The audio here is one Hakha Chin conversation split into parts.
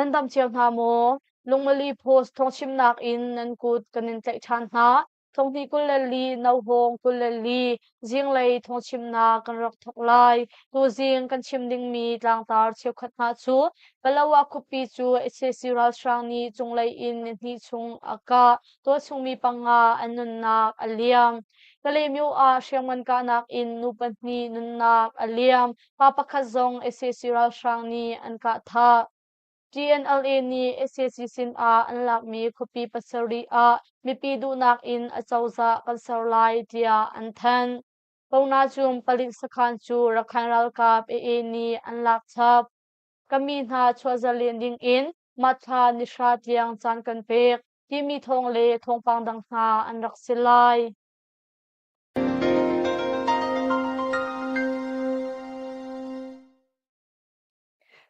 Nan dam cio hna maw? Lungmali Post thawngchimnak in nan kut kan in tlaih ṭhan hna. Thonghnih 24 Nohawng 24 zinglei thawngchimnak kan rak thawk lai. Tuzing kan chim dingmi tlangtar cheukhat hna cu Palawa khuapi cu sac ralhrang nih cunglei in nihnih chung a kah. Tualchungmi panga an nunnak a liam. Kalaymyo ah hriamngan kahnak in nu pahnih nunnak a liam. Pa pakhat zong sac ralhrang nih an kah thah. TNLA nih sac sinah an lakmi khuapi pasarih ah mipi duhnak in acozah kan ser lai tiah an thanh. Ponajung palik sakhan cu Rakhine ralkap AA nih an lak chap. Ka mi hna chuah zalen dingin Matthla nihra tiang caan kan pek timi thawng le thawngpang dang hna an rak si lai.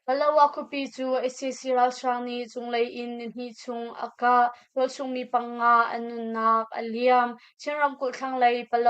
Palawa khuapi cu sac ralhrang nih cunglei in nihnih chung a kah. Tualchungmi panga an nunnak a liam. Chin ramkulh thlanglei Palawa.